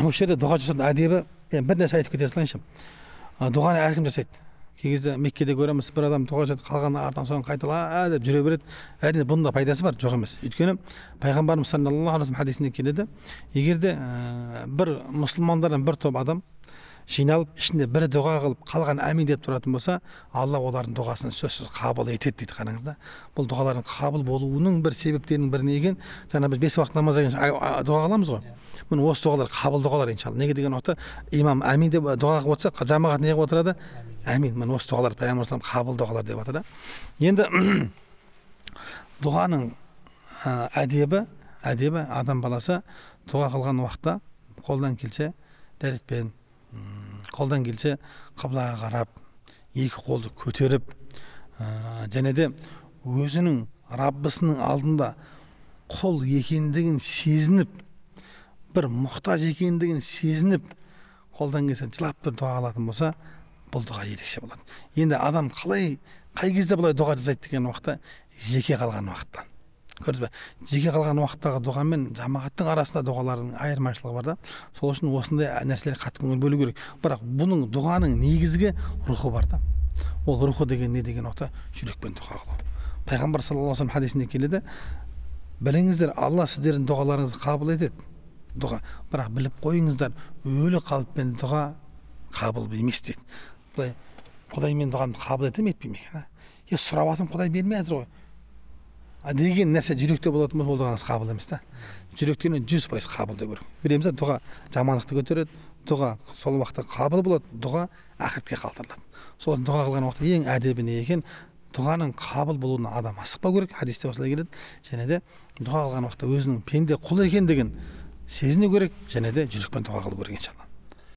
Осы жерде дұға жасаудың әдебі, мен бір нәрсе айтып кете салайыншы. Дұғаны әркім жасайды. Кей кезде Меккеде көреміз, бір адам дұға жасайды, қалғаны артынан соны қайтала деп жүре береді. Әрине, бұның да пайдасы бар, жоқ емес. Өйткені пайғамбарымыз саллаллаху алейхи вассалам хадисінде келеді, егер де бір мұсылмандардан бір топ адам жиналып, ішінде бірі дұға қылып, қалған әмин деп тұратын болса, Алла олардың дұғасын сөзсіз қабыл етеді дейді. Қараңыз да, бұл дұғалардың қабыл болуының бір себептерінің бірі не екен? Жаңа біз 5 уақыт намаздан кейін дұға қыламыз ғой. Міне, осы дұғалар қабыл дұғалар, иншалла. Неге деген уақытта имам әмин деп дұға қылып отырса, жамағат не қылып отырады? Әмин. Міне, осы дұғалар пайғамбар қабыл дұғалар деп жатыр. Енді дұғаның әдебі, адам баласы дұға қылған уақытта қолдан келсе дәретпен, қолдан келсе қыблаға қарап, екі қолды көтеріп, және де өзінің Раббысының алдында құл екендігін сезініп, бір мұқтаж екендігін сезініп, қолдан келсе жылап тұрып дұға қылатын болса, бұл дұға ерекше болады. Енді адам қалай, қай кезде бұлай дұға жасайды деген уақытта, жеке қалған уақытта. Көрдіңіз бе? Жеке қалған уақыттағы дұға мен жамағаттың арасында дұғалардың айырмашылығы бар да. Сол үшін осындай нәрселерге қатты көңіл бөлу керек. Бірақ бұның дұғаның негізгі рухы бар да. Ол рухы деген не деген уақытта жүрекпен дұға қылу. Пайғамбар саллаллаху алейхи вассалам хадисінде келеді, біліңіздер, Алла сіздердің дұғаларыңызды қабыл етеді. Дұға. Бірақ біліп қойыңыздар, өлі қалыппен дұға қабыл емес дейді. Былай, Құдай мен дұғамды қабыл ете ме, етпей ме екен? Е, сұрап жатырмын, Құдай бермей жатыр ғой деген нәрсе жүректе болатын болса, ол дұғаңыз қабыл емес та. Жүректен 100% қабылдау керек. Білеміз, дұға жамандықты көтереді, дұға сол уақытта қабыл болады, дұға ақыретке қалдырылады. Сол дұға қылған уақытта ең әдебі не екен? Дұғаның қабыл болуына адам асықпау керек, хадисте осылай келеді. Және де дұға қылған уақытта өзінің пенде құл екендігін сезіну керек, және де жүрекпен дұға қылу керек, иншалла.